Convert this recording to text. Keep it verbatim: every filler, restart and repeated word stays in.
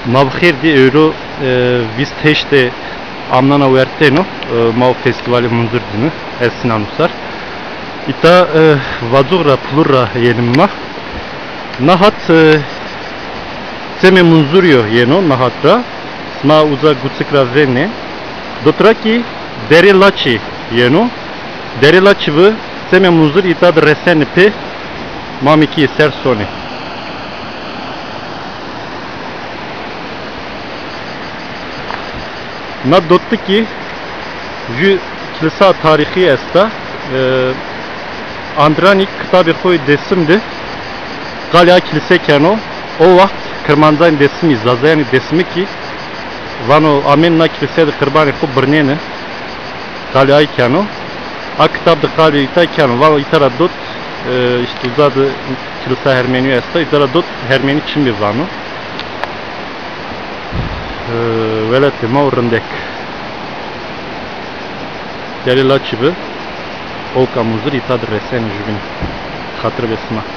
Ma bi xêr dî, ewro, e, vîst heştê amnana wertêno, e, ma o festîvalê Munzur dîni, ez Sinan Usar. Îta, e, Vacuğ ra, Pulur ra yenîm ma. Na hat, e, Çemê Munzurî yo yeno na hat ra. Sima uza Guçik ra vênê. Dot ra kî Derê Laçî yeno. Derê Laçî bi Çemê Munzurî îta di resenî pê. Ma mi kî ser sonê. Na dot di kî jü kilisa tarîxî esta. E, Andranî kitabê xo yê Dêsim de qalê a kilise keno. O waxt Kirmancanê Dêsimî, Zazayanê Dêsimî kî vano amên na kilise de qirbanê xo birnêne. Qalê ay keno. A kitab de qalê îta keno. Vano îta ra dot, e, îşte uza de kilisa Hermenî esta. Îta ra dot Hermenî çimê vano. E, welatê ma o rindek. Derê Laçî bi, owka Munzur îta di resenê jübîn. Xatir be sima.